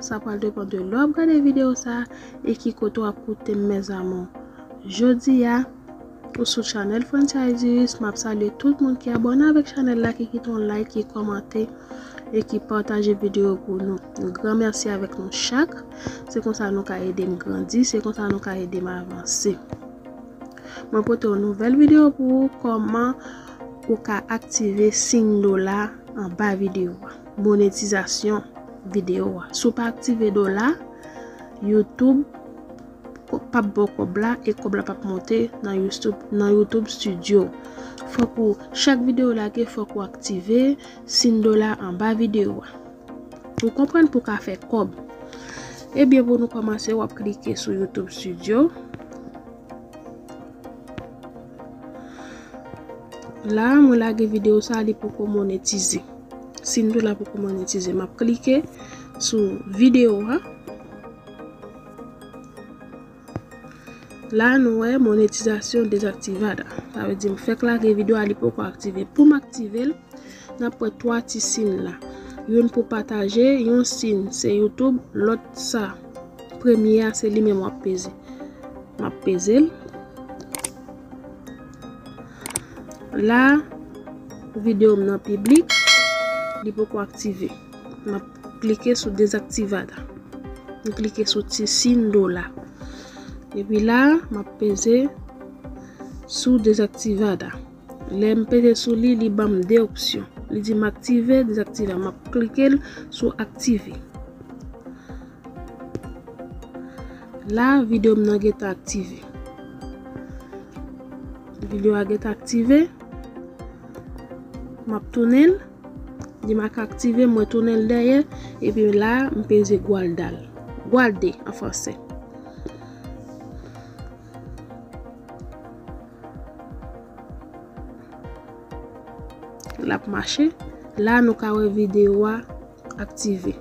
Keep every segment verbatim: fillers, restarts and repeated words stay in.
Sa pral depann de lè w ap gade videyo sa a e ki kote w ap koute m, mes amours. Jodi a, ou sou chanèl Franchise Iris, m ap salye tout moun ki abòne avèk chanèl la, ki kite yon like, ki kòmante e ki pataje videyo pou nou. Yon gran mèsi avèk nou chak. Se konsa nou ka ede m grandi, se konsa nou ka ede m avanse. Mwen pote yon nouvèl videyo pou ou, kòman ou ka aktive siy dola anba videyo a, monetizasyon videyo a. Si w pa aktive dola, YouTube p ap ba w kòb la e kòb la p ap monte nan YouTube, nan YouTube Studio. Fòk ou, chak videyo w lage, fòk ou aktive siy dola anba videyo a. Ou konprann, pou w ka fè kòb. Ebyen, pou nou kòmanse, w ap klike sou YouTube Studio. La, mwen lage videyo sa, li poko monetize. Siy dola poko monetize. M ap klike sou videyo a. La, nou wè monetizasyon dezaktivada. Sa vle di, m fèk lage videyo a, li poko aktive. Pou m aktive l, n ap wè twa ti siy la. Youn pou pataje, yon siy se YouTube, lòt sa, premye a, se li menm w ap peze. M ap peze l. La, videyo m nan piblik, li poko aktive. M ap klike sou dezaktivada. M klike sou ti siy dola. Epi la, m ap peze sou dezaktivada. Lè m peze sou li, li ban m de opsyon. Li di m aktive, dezaktive. M ap klike l sou aktive. La, videyo m nan gentan aktive. Videyo a gentan aktive. M ap tounen l. Li make aktive, mwen tounen l dèyè. Epi la, m peze guardar. Guarder an fransè. L ap mache. La, nou ka wè videyo a aktive.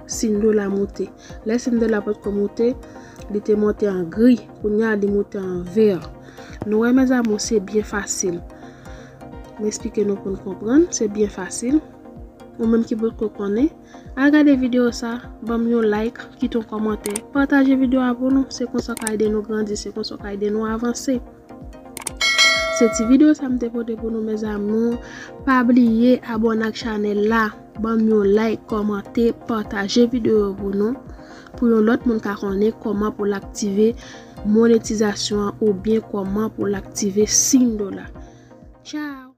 Siy dola moute. Lè siy dola potko moute, li te monte an gri. Kounye a, li moute an vè. Nou wè, mes amours, se byen fasil. M esplike nou pou n konprann, se byen fasil. Ou menm ki potko konnen, al gade videyo sa, ban m yon like, kite yon kòmantè, pataje videyo a pou nou. Se konsa w ka ede nou grandi, se konsa w ka ede nou avanse. Se ti videyo sa m te pote pou nou, mes amours. Pa bliye abòne ak chanèl la, ban m yon like, kòmante, pataje videyo yo pou nou, pou yon lòt moun ka konnen kòman pou l aktive monetizasyon an oubyen kòman pou l aktive siy dola. Tchao!